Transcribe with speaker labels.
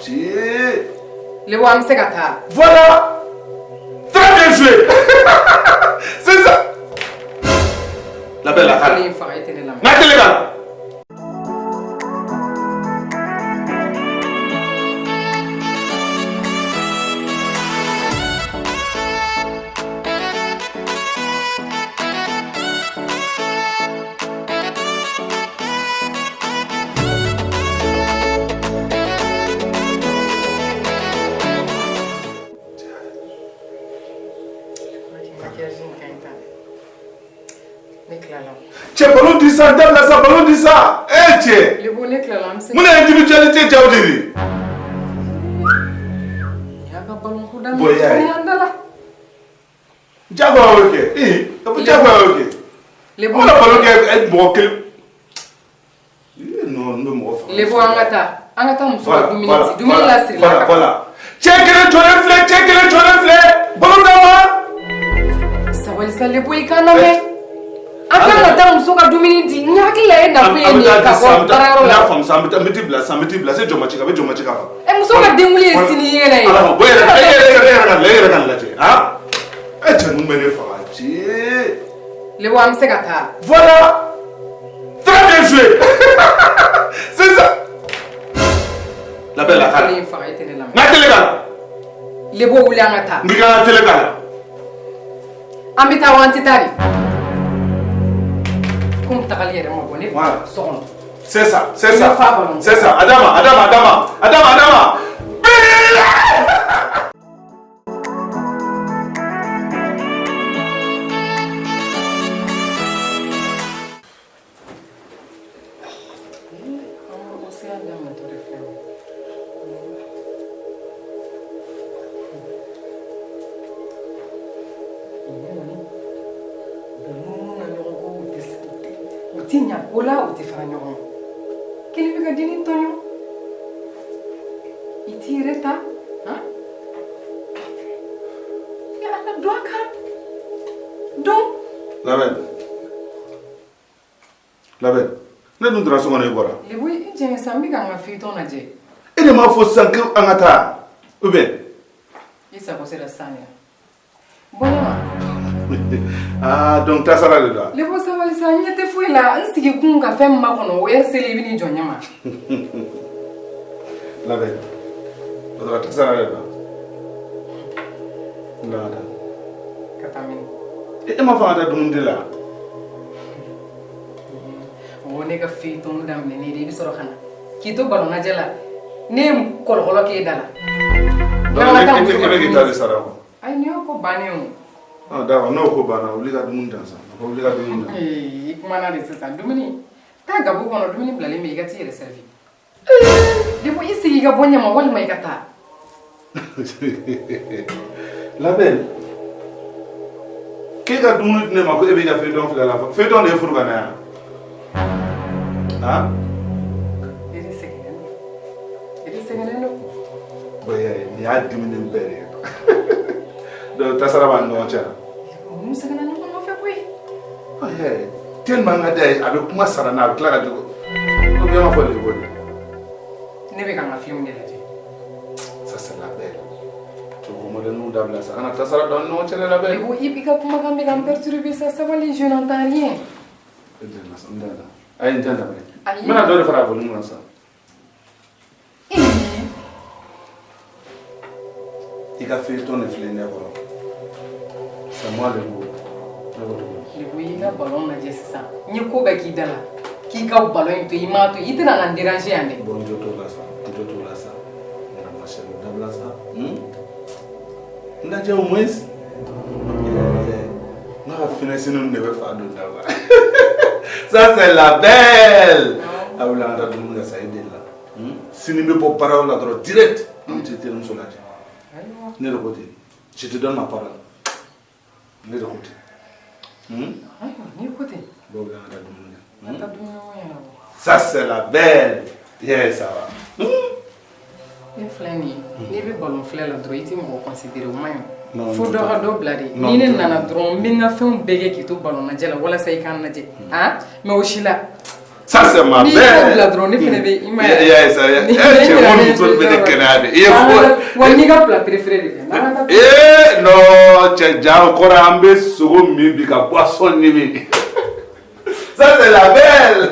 Speaker 1: Cɛ.
Speaker 2: Lebo, an bɛ se ka taa.
Speaker 1: Voilà. Très bien joué. C'est ça. La belle la
Speaker 2: Kelen in faga, e tɛ ne lamɛn.
Speaker 1: N ka télé ka na.
Speaker 2: Maquillage in ka ɲi tan. Ne tilala.
Speaker 1: Cɛ, ballon di sa, dabila sa, ballon di sa. Eh cɛ.
Speaker 2: Lebo, ne tilala, an bɛ se.
Speaker 1: Mun na individualité jaw de ye?
Speaker 2: Y'a ka ballon ko
Speaker 1: Bon,
Speaker 2: daminɛ
Speaker 1: y'a ye.
Speaker 2: tuguni an da la.
Speaker 1: Jagoya y'o kɛ. Ee, ka fɔ jagoya y'o kɛ.
Speaker 2: Lebo,
Speaker 1: Aw na ballon kɛ mɔgɔ kelen. Ee non, n bɛ mɔgɔ faga.
Speaker 2: Lebo, an ka taa. An ka taa muso ka
Speaker 1: Voilà,
Speaker 2: dumuni
Speaker 1: voilà,
Speaker 2: di. Dumuni
Speaker 1: voilà,
Speaker 2: lasirila
Speaker 1: voilà,
Speaker 2: ka.
Speaker 1: voilà. Cɛ kelen jɔlen filɛ, cɛ kelen jɔlen filɛ. Ballon d'a ma.
Speaker 2: Sabali sa Lebo, i ka lamɛn. An kan ka taa muso ka dumuni di. N hakili la e nakun ye nin ye ka bɔ baarayɔrɔ
Speaker 1: N y'a
Speaker 2: la.
Speaker 1: faamu sa, an bɛ taa, n bɛ t'i bila sa, n bɛ t'i bila. Se jɔnmaci kan, n bɛ jɔnmaci kan.
Speaker 2: Ɛ, muso ka denwuli ye sini yɛlɛ ye.
Speaker 1: Ala ma, bɔ e yɛrɛ, e yɛrɛ, e yɛrɛ ka lajɛ, e yɛrɛ ka lajɛ, han? E cɛ ninnu bɛ ne faga, cɛ.
Speaker 2: Lebo, an bɛ se ka taa.
Speaker 1: Voilà. Très bien joué. C'est ça. La belle la
Speaker 2: Kelen
Speaker 1: kala.
Speaker 2: in faga, e tɛ ne lamɛn.
Speaker 1: N ka télé ka na.
Speaker 2: Lebo, wuli an ka taa.
Speaker 1: N k'i ka télé ka na.
Speaker 2: An bɛ taa wa an tɛ taa de? Komi tagali yɛrɛ ma bɔ ne
Speaker 1: Voilà.
Speaker 2: so kɔnɔ.
Speaker 1: C'est ça, c'est
Speaker 2: I
Speaker 1: ça.
Speaker 2: ma fa ballon.
Speaker 1: C'est ça. Adama, Adama, Adama, Adama, Adama.
Speaker 2: O sira daminɛtɔ de filɛ nin ye. Ninnu kɔni, u bɛ munumunu na ɲɔgɔn kɔ, u tɛ ɲa ko la, u tɛ fara ɲɔgɔn ma. Kelen bɛ ka dennin tɔɲɔ. I t'i yɛrɛ ta, han? Ya Ala, don a kan. Don.
Speaker 1: La belle. La belle. Ne dun tora so kɔnɔ, e bɔra.
Speaker 2: Lebo, i jɛn sa, n bɛ ka n ka feuilleton lajɛ.
Speaker 1: E de m'a fɔ sisan ko an ka taa. Ou bien.
Speaker 2: I sago sera sisan de. Bɔ ne ma.
Speaker 1: Ah, donc tasara de don.
Speaker 2: Lebo, sabali sa, n ɲɛ tɛ foyi la, n sigi kun ka fɛn min makɔnɔ, o heure selen, i bɛ n'i jɔ ɲɛ ma.
Speaker 1: La belle. O tora tasara de don. N ka taa.
Speaker 2: Ka taa min?
Speaker 1: E m'a fɔ an ka taa dumuni di la.
Speaker 2: O ne ka feuilleton daminɛnen de, i bɛ sɔrɔ ka na k'i to ballon lajɛ la, ne ye kɔlɔkɔlɔ k'e da la.
Speaker 1: Donc
Speaker 2: N'an ka taa
Speaker 1: e
Speaker 2: muso ka
Speaker 1: bɛ k'i
Speaker 2: dumuni
Speaker 1: ta de
Speaker 2: di.
Speaker 1: sara quoi.
Speaker 2: Ayi, nin y'o ko bannen o.
Speaker 1: Ah d'accord, n'o ko banna, wuli ka dumuni dan sa. Wuli ka dumuni dan.
Speaker 2: Ee, i kumana de sisan, dumuni. Taa gabu kɔnɔ, dumuni bilalen bɛ yen, i ka t'i yɛrɛ servi. Lebo, i sigi i ka bɔ ɲɛ ma walima i ka taa.
Speaker 1: La belle. K'e ka dumuni di ne ma ko e b'i ka feuilleton filɛ la. Feuilleton de ye furu ka na yan. Han?
Speaker 2: E de sɛgɛnnen don. E de sɛgɛnnen don.
Speaker 1: Bon, nin y'a diminen bɛɛ de ye. Donc tasara b'an ni ɲɔgɔn cɛ.
Speaker 2: Ninnu sɛgɛnna ɲɔgɔn nɔfɛ koyi.
Speaker 1: Ah, tellement n ka d'a ye, a bɛ kuma sara n na, a bɛ tila ka jogo. Ko bien ma fɔ de ko de.
Speaker 2: Ne bɛ ka n ka film de lajɛ.
Speaker 1: Ça c'est la belle. Cogo modèle dabila sa. Kana tasara don an ni ɲɔgɔn cɛ dɛ, la belle.
Speaker 2: Lebo, i ka kumakan bɛ ka n perturber sa, sabali, je n'entends rien.
Speaker 1: E tɛ na sa, n tɛ na. Ayi, n tɛ na.
Speaker 2: Ayi.
Speaker 1: N bɛna dɔ de fara a volume kan sa.
Speaker 2: Ee.
Speaker 1: I ka feuilleton de filɛ ɲɛ kɔrɔ. C'est moi le beau. Ne ko cogo di?
Speaker 2: Lebo, i ka ballon lajɛ sisan. N ye ko bɛɛ k'i da la. K'i ka ballon in to yen, i m'a to yen. I tɛna na n déranger yan dɛ.
Speaker 1: Bon, n jo t'o la sa. N jo t'o la sa. Yɛrɛ ma sɛbɛn dabila sa. N lajɛ au moins. N ka finesse ninnu de bɛ fa don da la. Ça c'est la belle. A wuli an ka taa dumuni kɛ sa, e delila. Sini n bɛ bɔ baarayɔrɔ la dɔrɔn direct. An bɛ t'i terimuso lajɛ.
Speaker 2: Ayiwa.
Speaker 1: Ne de ko ten. Je te donne ma parole. Ne de ko ten.
Speaker 2: Ayiwa, n'i ko ten.
Speaker 1: Bon, wuli an ka taa dumuni kɛ.
Speaker 2: An ka taa dumuni ko ɲɛnabɔ.
Speaker 1: Ça c'est la belle. Yeah, ça va.
Speaker 2: Ne filɛ nin ye, n'i bɛ ballon filɛ la dɔrɔn, i tɛ mɔgɔ considérer, o man ɲi.
Speaker 1: Non,
Speaker 2: Fo
Speaker 1: n
Speaker 2: dɔ
Speaker 1: jo
Speaker 2: ka
Speaker 1: t'o la.
Speaker 2: dɔ bila de.
Speaker 1: Non,
Speaker 2: Ni ne
Speaker 1: n jo t'o la.
Speaker 2: nana dɔrɔn, n bɛ n ka fɛnw bɛɛ kɛ k'i to ballon lajɛ la walasa i k'an lajɛ. Han? Mais o si la.
Speaker 1: Ça Ça, c'est ma
Speaker 2: N'i
Speaker 1: belle.
Speaker 2: y'o bila dɔrɔn, ne fɛnɛ bɛ, i ma ye.
Speaker 1: I y'a ye sa, eh, cɛ, ko muso bɛ ne kɛnɛya de. I ye fo.
Speaker 2: Wa n'i ka plat préféré de kɛ, n'an ka taa.
Speaker 1: Eh non, cɛ, ja o kɔrɔ, an bɛ sogo min bi ka boisson ni min. Ça, c'est la belle.